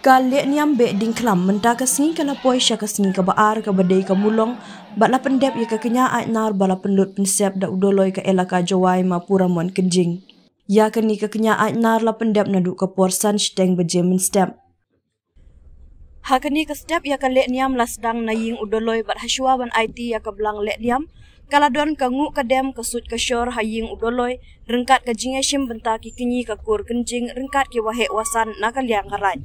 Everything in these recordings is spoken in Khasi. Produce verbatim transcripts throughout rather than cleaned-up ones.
Ka lehniam beh diengkhlam mynta ka sngi ka la poi sha ka sngi kaba ar kaba dei ka Mulong, bad la pyndep ïa ka kñia Aitnar ba la pynlut pynsep da u Doloi ka elaka Jowai Mapura Mon Kynjing. Ïa kane ka kñia Aitnar la pyndep naduh ka por san shiteng baje mynstep. Ha kane ka step ïa ka lehniam la sdang na ïing u Doloi bad hashwa ban aiti ïa ka blang lehniam, ka la don ka nguh ka dem ka suit ka shor ha ïing u Doloi, ryngkat ka jingïashim bynta ki kñi ka kur kynjing ryngkat ki waheh wasan na ka liang ka raid.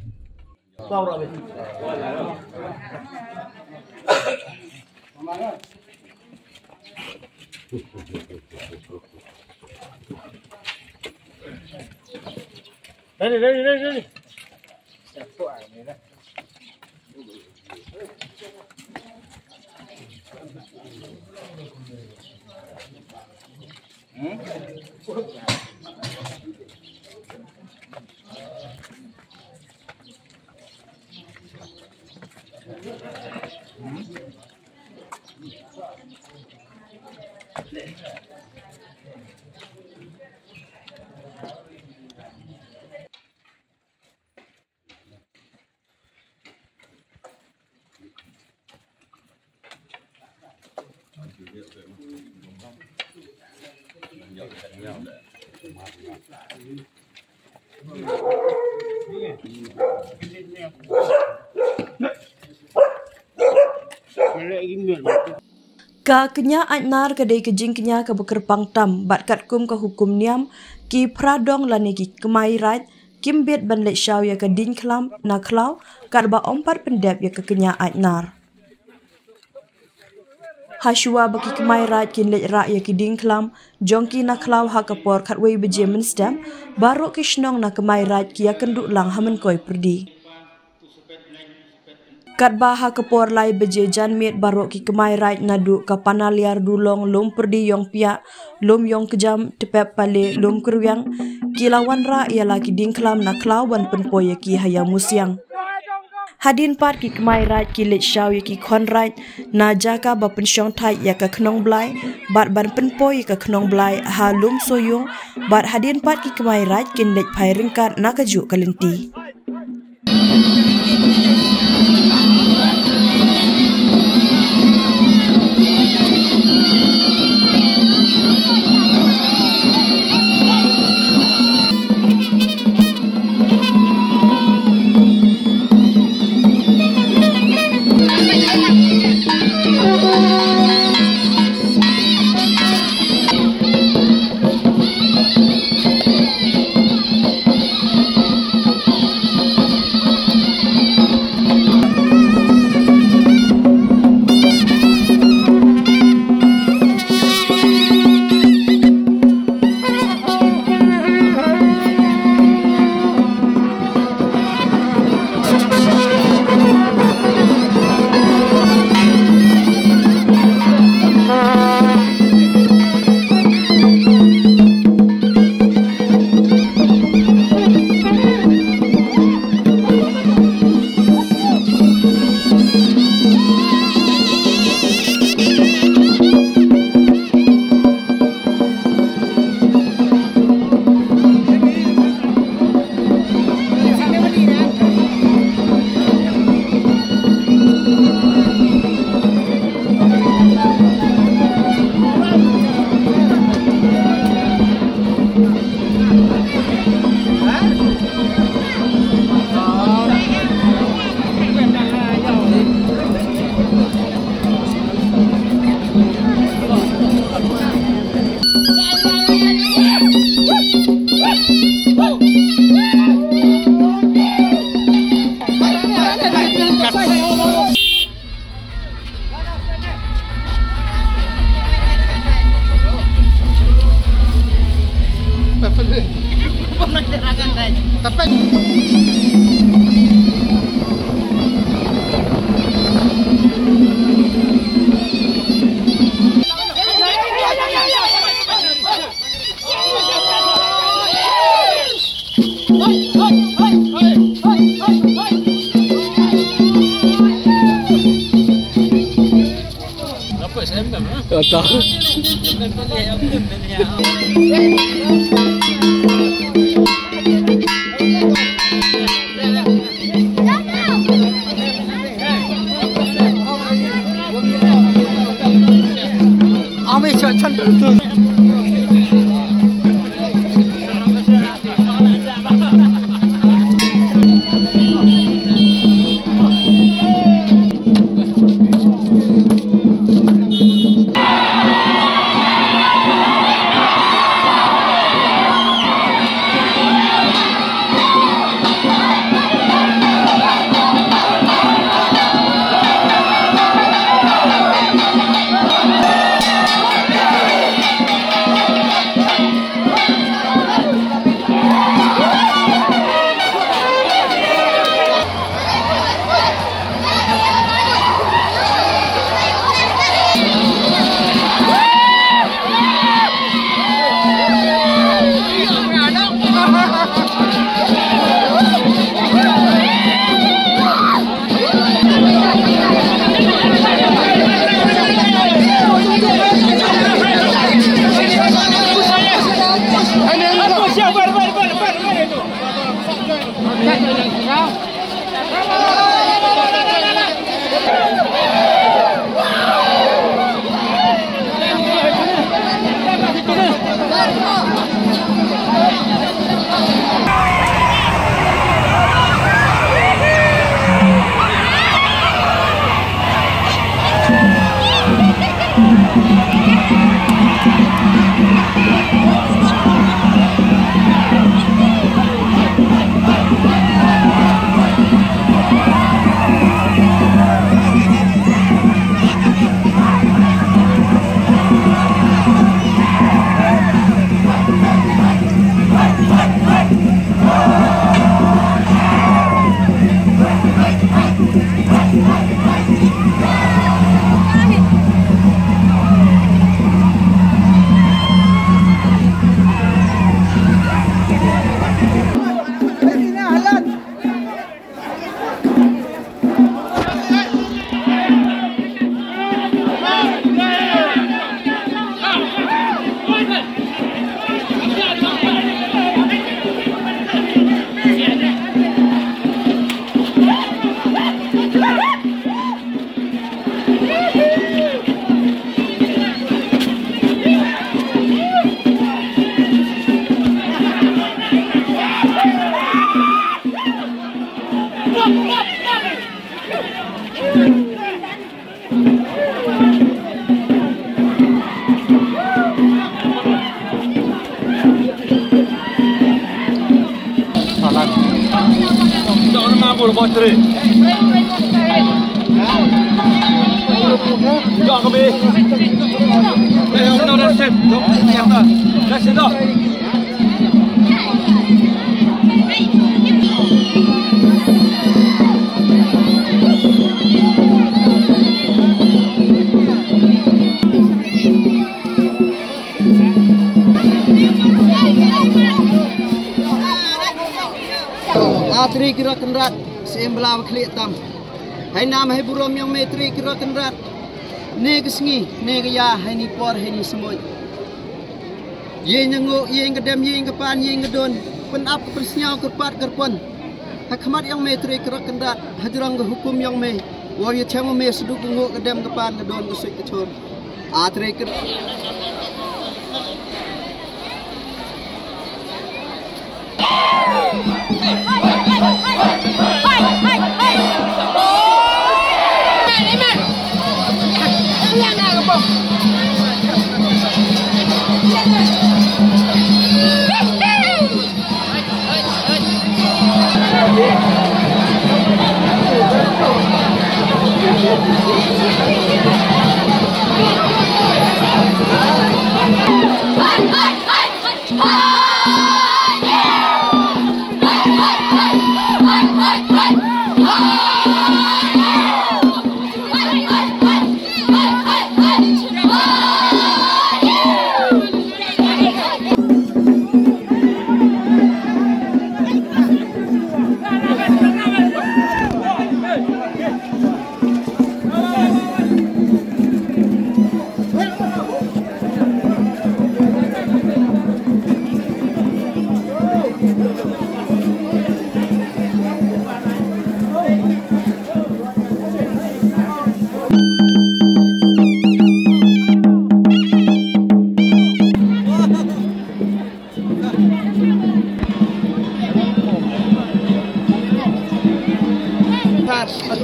Ready, ready, ready, ready. Ka kñia Aitnar ka dei ka jingkñia kaba kyrpang tam, bad katkum ka hukum niam, ki phra dong lane ki kmai raid kim bit ban leit shaw ïa ka diengkhlam na khlaw, katba ym pat pyndep ïa ka kñia Aitnar. Hashwa ba ki kmai raid kin leit rah ïa ki diengkhlam jong ki na khlaw ha ka por khatwei baje mynstep, baroh ki shnong na kmai raid ki ïakynduh lang ha Mynkoi Pyrdi. Katba ha ka por lai baje janmiet baroh ki kmai raid naduh ka Panaliar, Dulong, Lum Pyrdi, Ïongpiah, Lum Ïongkjam, Tpep Pale, Lum Kyrwiang, ki la wanrah ïa la ki diengkhlam na khlaw ban pynpoi ïa ki ha Ïawmusiang. Hadien pat ki kmai raid ki leit shaw ïa ki khon raid na jaka ba pynshong thait ïa ka Khnong Blai, bad ban pynpoi ïa ka Khnong Blai ha Lum Sohiong, bad hadien pat ki kmai raid kin leit phai ryngkat na kajuh ka lynti. A tri ki rot kynrad, Syiem Bylla ba khlieh tam. Hei nam hei burom yong me tri ki rot kynrad. Ne ka sngi, ne ka ya, hei ni por, hei ni smuit. Ïeng na nguh, ïeng ka dem, ïeng ka pan, ïeng ka don. Pynap ka pynsngew kyrpad kyrpon. Ha khmat yong me tri ki rot kynrad, ha jrong ka hukum yong me. Wow ïa chem me sduk ka nguh ka dem ka pan ka don ka suit ka chor. A tri ki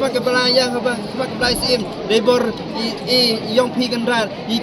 Haba ka Blai ïa, haba ka Blai Syiem dei bor i, i yong phi kynrad i.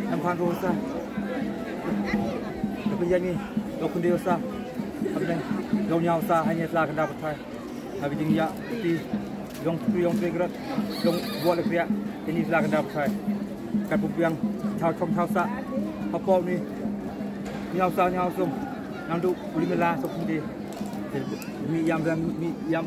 Em phan ro sa. Tapi ya ni, lo kundi sa. Apa ni? Lo nyau sa hanya telah kena patai. Habis jing ya, ti long tu long tu gerak, long buat lek ya. Ini telah kena patai. Kat pupiang, tau chom tau sa. Apa ni? Nyau sa nyau sum. Nang du uli mela sok kundi. Mi yam dan mi yam.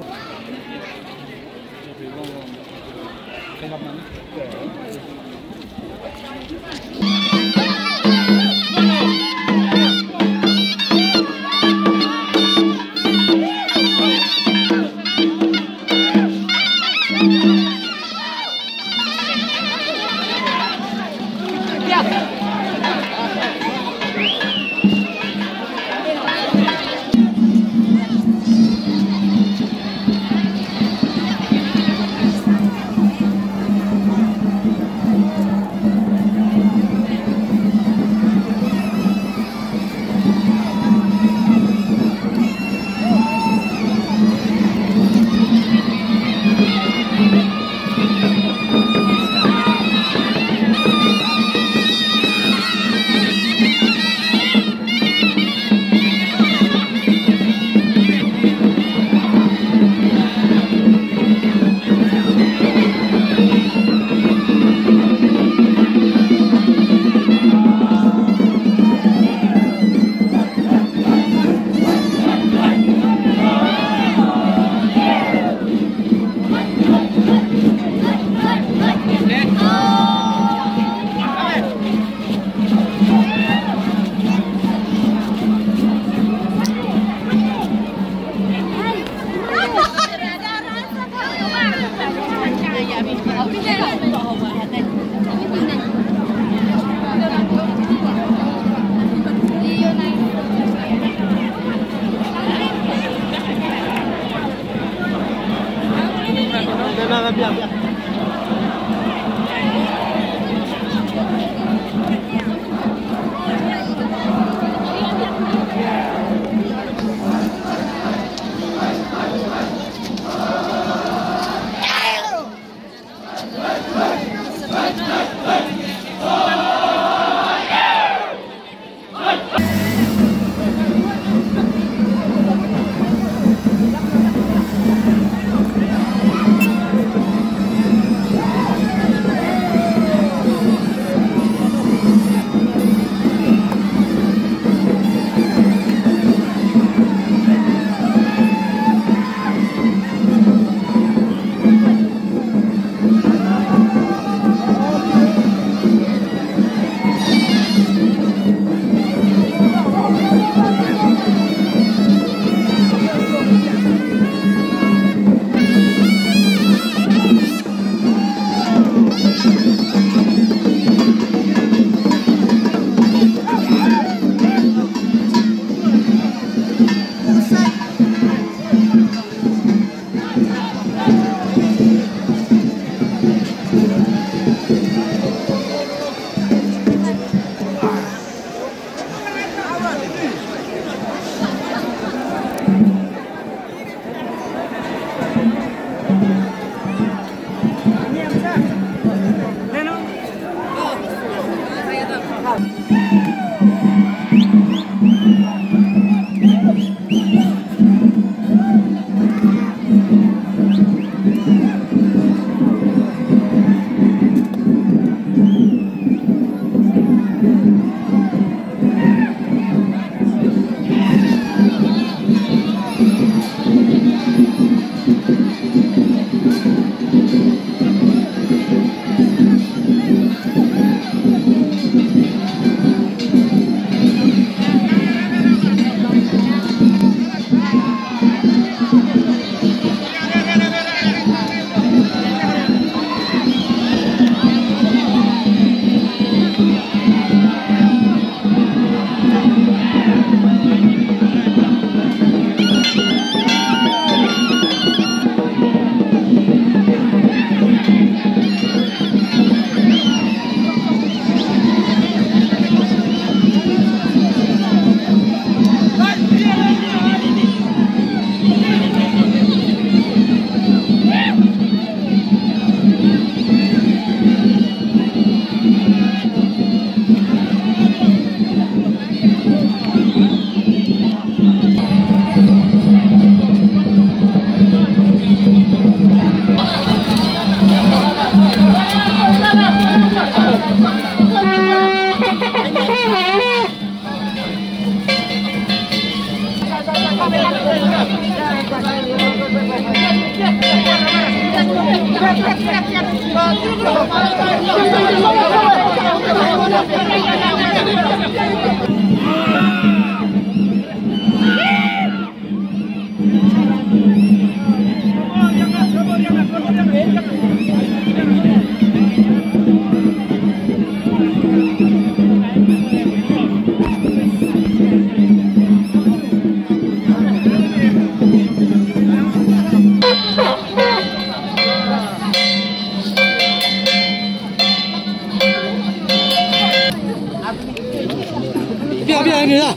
Biar, biar ini lah.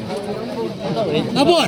Abot.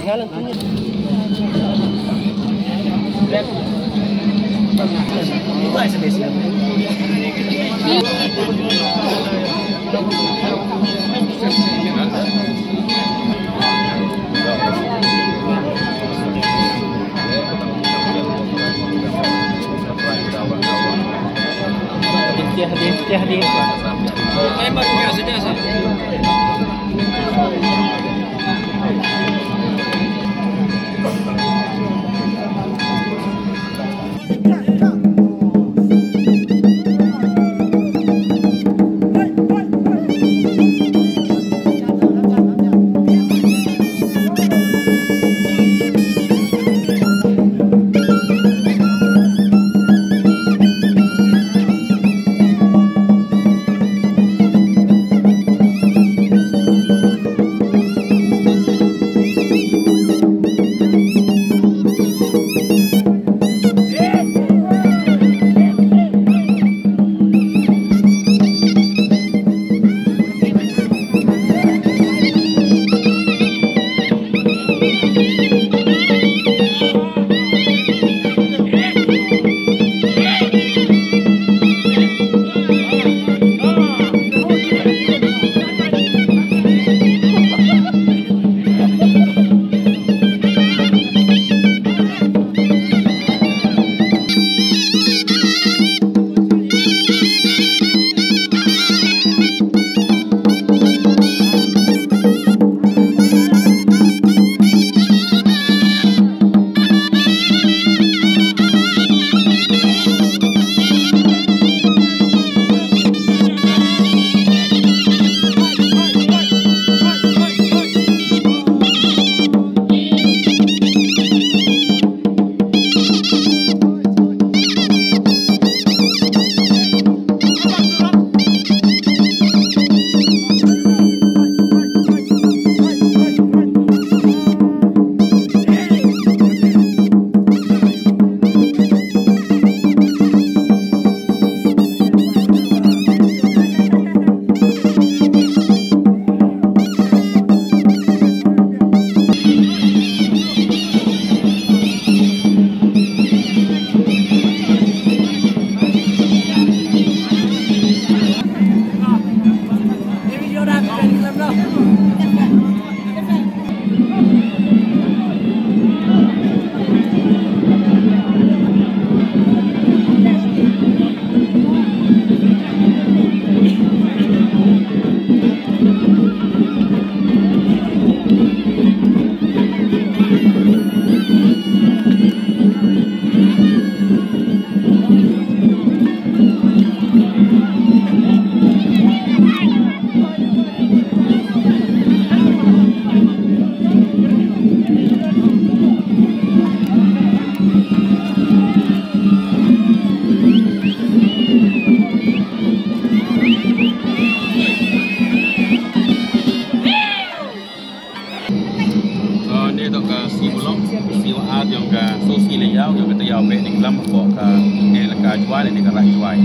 Sngi Mulong, sngi wa ar yong ka so sngi le yaw yong ka te yaw be ni klam ko ka ne la ka jwai ne ka rai jwai.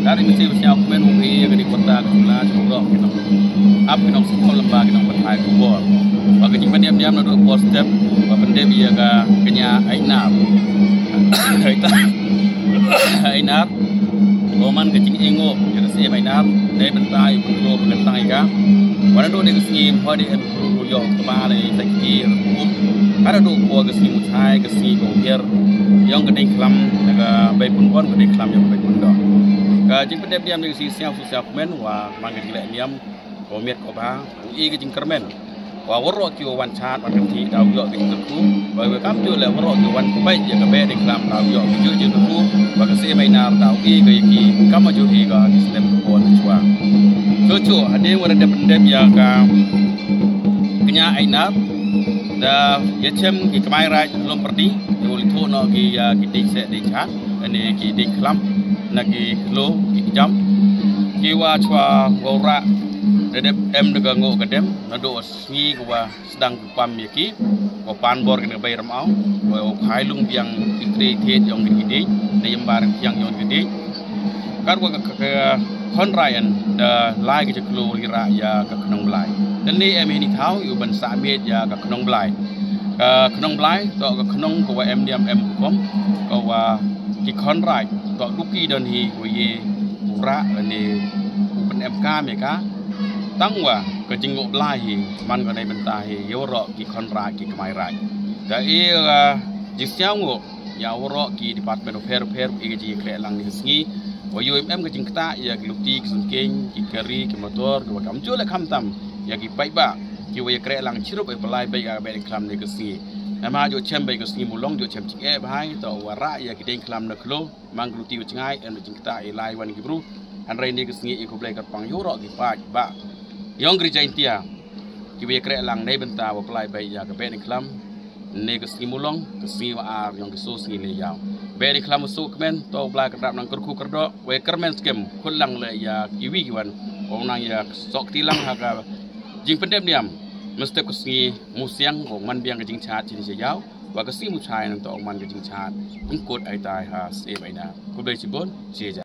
Dari mesti mesti aku men mesti ya ka ni kota ka jula jula ki nong ap ki nong singkol lemba ki nong patai kubor. Ba ka jing pandem diam na dua bor step ba pandem ya ka kenya aina. Aita aina. Roman ka jing ingo ya ka siem aina. Dai bentai pun ro pun tang ika. Wana do de ka sngi mpa de Ru ru yo tma le sa ki ru kum. Kada du ko ka sngi mutai ka sngi ko yer. Yong ka ding klam ka bai pun bon ka ding klam yong ka bai pun do. Ka jing pendep diam ding si siang su siang men wa man ka jing le niam ko miet ko ba. I ka jing kermen. Wa waro ki wan chat wa kan ti dau yo ka jing ku. Wa wa kam ju le waro ki wan ku bai ya ka bai ding klam dau yo ki ju jing ku. Wa ka si mai nar dau i ka ki kam ju i ka ki snem ko na chua. Cho cho hadeng wa da pendep ya ka kenya ai nar da ya chem ki kmai raj lom perdi ya uli tho no ki ya ki ding se ding chat ane ki ding klam na ki lo ki jam ki wa chwa wa ra da dep em da ka ngo ka dem na do sngi ka wa sdang ku pam ya ki wa pan bor ka bai ram au wa khai lung biang ki tre the jong ki ding da yam bar yang jong ki ding. Kar wa ka khon rayan da lai ka jeklo ri ra ya ka knong blai. Dan ni em ini thau yu ban sa miet ya ka knong blai. Ka knong blai to ka knong ko wa em diam em kom ko wa ki khon rai to duki dan hi ko ye ra ni u pen em ka me ka tang wa ka jinguk blai hi man ko nai benta hi yo ro ki khon rai ki kmai rai. Da e jisiang wo ya waro ki department of fair fair i ka jing kre lang ni sngi wa yo em ka jing kta ya ki luti ki sungkeng ki kari ki motor ki wa kam ju le kham tam ya ki pai ba ki wa ya kre lang chirup e palai bai ga bai klam ni ka sngi. Nama jo chem bai ka sngi Mulong jo chem ching e bai to wa ra ya ki ding klam na klo mang ki luti u chngai em jing kta e lai wan ki bru. Hanrai ni ka sngi i ko blai ka pang yo ro ki pa ba yong kri jaintia ki wa ya kre lang nei benta wa palai bai ya ka bai klam. Ne ka sngi Mulong ka sngi wa ar yong ka so sngi le yaw. Be ri klam su kmen to bla ka rap nang kerku kerdo we kermen skem khut lang le ya ki wi ki wan. Ong nang ya sok ti lang ha ka jing pendem niam. Mesti ka sngi musiang ong man biang ka jing chat chin se yaw. Wa ka sngi muchai nang to ong man ka jing chat pengkut ai tai ha se mai na. Ku be chibon che